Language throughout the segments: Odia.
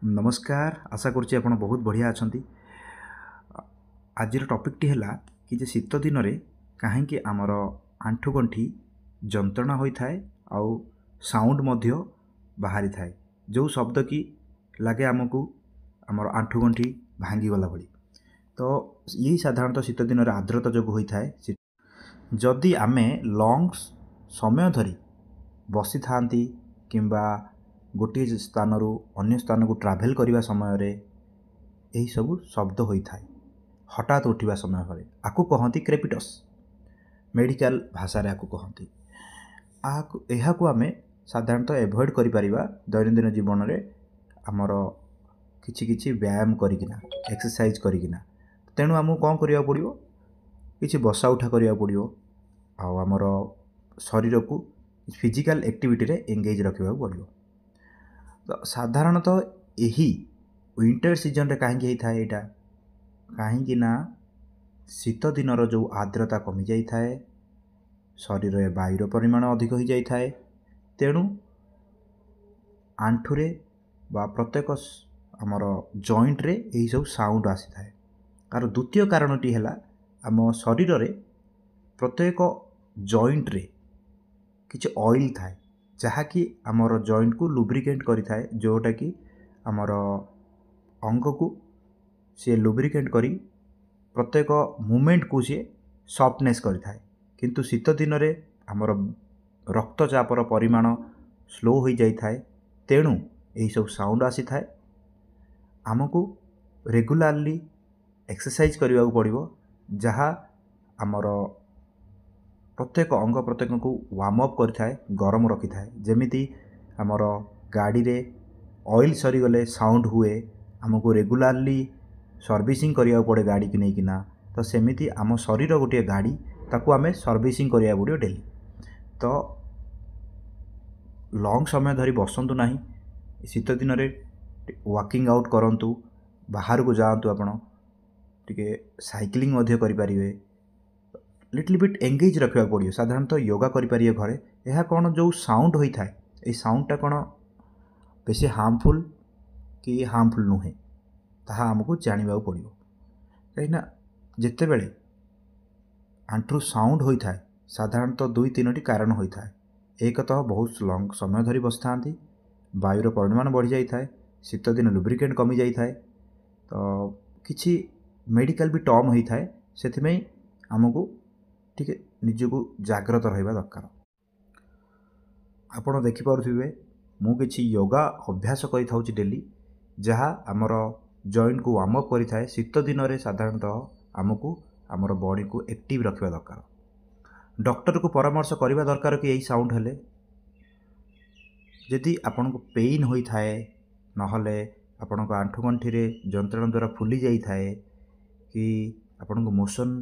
ନମସ୍କାର, ଆଶା କରୁଛି ଆପଣ ବହୁତ ବଢ଼ିଆ ଅଛନ୍ତି। ଆଜିର ଟପିକ୍ଟି ହେଲା କି ଯେ ଶୀତ ଦିନରେ କାହିଁକି ଆମର ଆଣ୍ଠୁଗଣ୍ଠି ଯନ୍ତ୍ରଣା ହୋଇଥାଏ ଆଉ ସାଉଣ୍ଡ ମଧ୍ୟ ବାହାରିଥାଏ, ଯେଉଁ ଶବ୍ଦ କି ଲାଗେ ଆମକୁ ଆମର ଆଣ୍ଠୁଗଣ୍ଠି ଭାଙ୍ଗିଗଲା ଭଳି। ତ ଇଏ ସାଧାରଣତଃ ଶୀତ ଦିନରେ ଆର୍ଦ୍ରତା ଯୋଗୁଁ ହୋଇଥାଏ। ଯଦି ଆମେ ଲଙ୍ଗ୍ ସମୟ ଧରି ବସିଥାନ୍ତି କିମ୍ବା ଗୋଟିଏ ସ୍ଥାନରୁ ଅନ୍ୟ ସ୍ଥାନକୁ ଟ୍ରାଭେଲ୍ କରିବା ସମୟରେ ଏହିସବୁ ଶବ୍ଦ ହୋଇଥାଏ, ହଠାତ୍ ଉଠିବା ସମୟରେ ଆକୁ କହନ୍ତି କ୍ରେପିଟସ୍, ମେଡ଼ିକାଲ ଭାଷାରେ ଆକୁ କହନ୍ତି। ଏହାକୁ ଆମେ ସାଧାରଣତଃ ଏଭଏଡ଼୍ କରିପାରିବା ଦୈନନ୍ଦିନ ଜୀବନରେ ଆମର କିଛି କିଛି ବ୍ୟାୟାମ କରିକିନା, ଏକ୍ସରସାଇଜ୍ କରିକିନା। ତେଣୁ ଆମକୁ କ'ଣ କରିବାକୁ ପଡ଼ିବ? କିଛି ବସା ଉଠା କରିବାକୁ ପଡ଼ିବ ଆଉ ଆମର ଶରୀରକୁ ଫିଜିକାଲ୍ ଆକ୍ଟିଭିଟିରେ ଏଙ୍ଗେଜ୍ ରଖିବାକୁ ପଡ଼ିବ। ତ ସାଧାରଣତଃ ଏହି ୱିଣ୍ଟର ସିଜନରେ କାହିଁକି ହେଇଥାଏ ଏଇଟା? କାହିଁକି ନା ଶୀତ ଦିନର ଯେଉଁ ଆର୍ଦ୍ରତା କମିଯାଇଥାଏ, ଶରୀରରେ ବାୟୁର ପରିମାଣ ଅଧିକ ହୋଇଯାଇଥାଏ, ତେଣୁ ଆଣ୍ଠୁରେ ବା ପ୍ରତ୍ୟେକ ଆମର ଜଏଣ୍ଟରେ ଏହିସବୁ ସାଉଣ୍ଡ ଆସିଥାଏ। ତାର ଦ୍ୱିତୀୟ କାରଣଟି ହେଲା ଆମ ଶରୀରରେ ପ୍ରତ୍ୟେକ ଜଏଣ୍ଟରେ କିଛି ଅଏଲ୍ ଥାଏ, ଯାହାକି ଆମର ଜଏଣ୍ଟକୁ ଲୁବ୍ରିକେଣ୍ଟ କରିଥାଏ, ଯେଉଁଟାକି ଆମର ଅଙ୍ଗକୁ ସିଏ ଲୁବ୍ରିକେଣ୍ଟ କରି ପ୍ରତ୍ୟେକ ମୁଭମେଣ୍ଟକୁ ସିଏ ସଫ୍ଟନେସ୍ କରିଥାଏ। କିନ୍ତୁ ଶୀତ ଦିନରେ ଆମର ରକ୍ତଚାପର ପରିମାଣ ସ୍ଲୋ ହୋଇଯାଇଥାଏ, ତେଣୁ ଏହିସବୁ ସାଉଣ୍ଡ ଆସିଥାଏ। ଆମକୁ ରେଗୁଲାରଲି ଏକ୍ସରସାଇଜ୍ କରିବାକୁ ପଡ଼ିବ, ଯାହା ଆମର ପ୍ରତ୍ୟେକ ଅଙ୍ଗ ପ୍ରତ୍ୟଙ୍ଗକୁ ୱାର୍ମ ଅପ୍ କରିଥାଏ, ଗରମ ରଖିଥାଏ। ଯେମିତି ଆମର ଗାଡ଼ିରେ ଅଏଲ୍ ସରିଗଲେ ସାଉଣ୍ଡ ହୁଏ, ଆମକୁ ରେଗୁଲାରଲି ସର୍ଭିସିଂ କରିବାକୁ ପଡ଼େ ଗାଡ଼ିକି ନେଇକିନା, ତ ସେମିତି ଆମ ଶରୀର ଗୋଟିଏ ଗାଡ଼ି, ତାକୁ ଆମେ ସର୍ଭିସିଂ କରିବାକୁ ପଡ଼ିବ ଡେଲି। ତ ଲଙ୍ଗ୍ ସମୟ ଧରି ବସନ୍ତୁ ନାହିଁ ଶୀତ ଦିନରେ, ୱାକିଂ ଆଉଟ୍ କରନ୍ତୁ, ବାହାରକୁ ଯାଆନ୍ତୁ, ଆପଣ ଟିକେ ସାଇକ୍ଲିଂ ମଧ୍ୟ କରିପାରିବେ। ଲିଟିଲ୍ ବିଟ୍ ଏଙ୍ଗେଜ୍ ରଖିବାକୁ ପଡ଼ିବ। ସାଧାରଣତଃ ୟୋଗା କରିପାରିବେ ଘରେ। ଏହା କ'ଣ ଯେଉଁ ସାଉଣ୍ଡ ହୋଇଥାଏ, ଏଇ ସାଉଣ୍ଡଟା କ'ଣ ବେଶୀ ହାର୍ମଫୁଲ୍ କି ହାର୍ମଫୁଲ୍ ନୁହେଁ, ତାହା ଆମକୁ ଜାଣିବାକୁ ପଡ଼ିବ। କାହିଁକିନା ଯେତେବେଳେ ଆଣ୍ଠୁରୁ ସାଉଣ୍ଡ ହୋଇଥାଏ, ସାଧାରଣତଃ ଦୁଇ ତିନୋଟି କାରଣ ହୋଇଥାଏ। ଏକ ତ ବହୁତ ଲଙ୍ଗ୍ ସମୟ ଧରି ବସିଥାନ୍ତି, ବାୟୁର ପରିମାଣ ବଢ଼ିଯାଇଥାଏ, ଶୀତଦିନ ଲୁବ୍ରିକେଣ୍ଟ କମିଯାଇଥାଏ, ତ କିଛି ମେଡ଼ିକାଲ ବି ଟର୍ମ ହୋଇଥାଏ। ସେଥିପାଇଁ ଆମକୁ ଟିକେ ନିଜକୁ ଜାଗ୍ରତ ରହିବା ଦରକାର। ଆପଣ ଦେଖିପାରୁଥିବେ ମୁଁ କିଛି ୟୋଗା ଅଭ୍ୟାସ କରିଥାଉଛି ଡେଲି, ଯାହା ଆମର ଜଏଣ୍ଟକୁ ୱାର୍ମ ଅପ୍ କରିଥାଏ। ଶୀତ ଦିନରେ ସାଧାରଣତଃ ଆମକୁ ଆମର ବଡ଼ିକୁ ଆକ୍ଟିଭ୍ ରଖିବା ଦରକାର। ଡକ୍ଟରକୁ ପରାମର୍ଶ କରିବା ଦରକାର କି ଏହି ସାଉଣ୍ଡ ହେଲେ ଯଦି ଆପଣଙ୍କୁ ପେନ୍ ହୋଇଥାଏ, ନହେଲେ ଆପଣଙ୍କ ଆଣ୍ଠୁଗଣ୍ଠିରେ ଯନ୍ତ୍ରଣା ଦ୍ୱାରା ଫୁଲି ଯାଇଥାଏ କି ଆପଣଙ୍କୁ ମୋସନ୍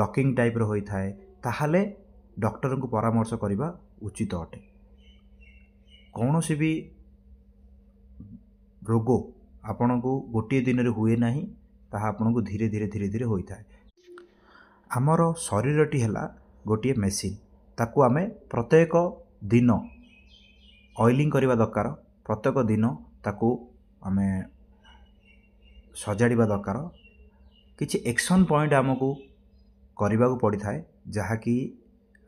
ଲକିଂ ଟାଇପ୍ର ହୋଇଥାଏ, ତାହେଲେ ଡକ୍ଟରଙ୍କୁ ପରାମର୍ଶ କରିବା ଉଚିତ ଅଟେ। କୌଣସି ବି ରୋଗ ଆପଣଙ୍କୁ ଗୋଟିଏ ଦିନରେ ହୁଏ ନାହିଁ, ତାହା ଆପଣଙ୍କୁ ଧୀରେ ଧୀରେ ଧୀରେ ଧୀରେ ହୋଇଥାଏ। ଆମର ଶରୀରଟି ହେଲା ଗୋଟିଏ ମେସିନ୍, ତାକୁ ଆମେ ପ୍ରତ୍ୟେକ ଦିନ ଅଏଲିଂ କରିବା ଦରକାର, ପ୍ରତ୍ୟେକ ଦିନ ତାକୁ ଆମେ ସଜାଡ଼ିବା ଦରକାର। କିଛି ଏକ୍ସନ୍ ପଏଣ୍ଟ ଆମକୁ କରିବାକୁ ପଡ଼ିଥାଏ, ଯାହାକି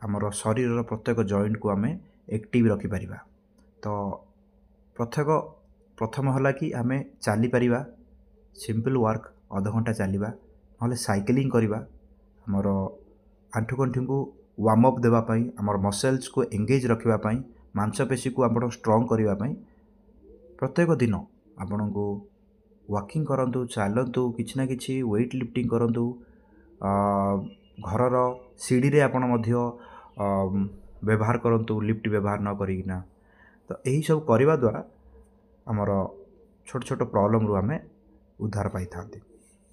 ଆମର ଶରୀରର ପ୍ରତ୍ୟେକ ଜଏଣ୍ଟକୁ ଆମେ ଆକ୍ଟିଭ୍ ରଖିପାରିବା। ତ ପ୍ରଥମ ହେଲା କି ଆମେ ଚାଲିପାରିବା, ସିମ୍ପଲ୍ ୱାର୍କ, ଅଧଘଣ୍ଟା ଚାଲିବା, ନହେଲେ ସାଇକେଲିଂ କରିବା, ଆମର ଆଣ୍ଠୁଗଣ୍ଠିକୁ ୱାର୍ମ ଅପ୍ ଦେବା ପାଇଁ, ଆମର ମସଲ୍ସକୁ ଏଙ୍ଗେଜ୍ ରଖିବା ପାଇଁ, ମାଂସପେଶୀକୁ ଆପଣ ଷ୍ଟ୍ରଙ୍ଗ କରିବା ପାଇଁ ପ୍ରତ୍ୟେକ ଦିନ ଆପଣଙ୍କୁ ୱାକିଂ କରନ୍ତୁ, ଚାଲନ୍ତୁ, କିଛି ନା କିଛି ୱେଟ୍ ଲିଫ୍ଟିଂ କରନ୍ତୁ, ଘରର ସିଡ଼ିରେ ଆପଣ ମଧ୍ୟ ବ୍ୟବହାର କରନ୍ତୁ, ଲିଫ୍ଟ ବ୍ୟବହାର ନ କରିକିନା। ତ ଏହିସବୁ କରିବା ଦ୍ୱାରା ଆମର ଛୋଟ ଛୋଟ ପ୍ରୋବ୍ଲେମ୍ରୁ ଆମେ ଉଦ୍ଧାର ପାଇଥାନ୍ତି।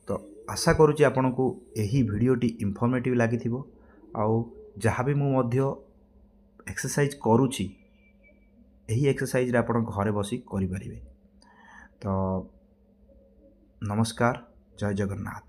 ତ ଆଶା କରୁଛି ଆପଣଙ୍କୁ ଏହି ଭିଡ଼ିଓଟି ଇନଫର୍ମେଟିଭ୍ ଲାଗିଥିବ, ଆଉ ଯାହା ବି ମୁଁ ମଧ୍ୟ ଏକ୍ସରସାଇଜ୍ କରୁଛି, ଏହି ଏକ୍ସରସାଇଜ୍ରେ ଆପଣ ଘରେ ବସି କରିପାରିବେ। ତ ନମସ୍କାର, ଜୟ ଜଗନ୍ନାଥ।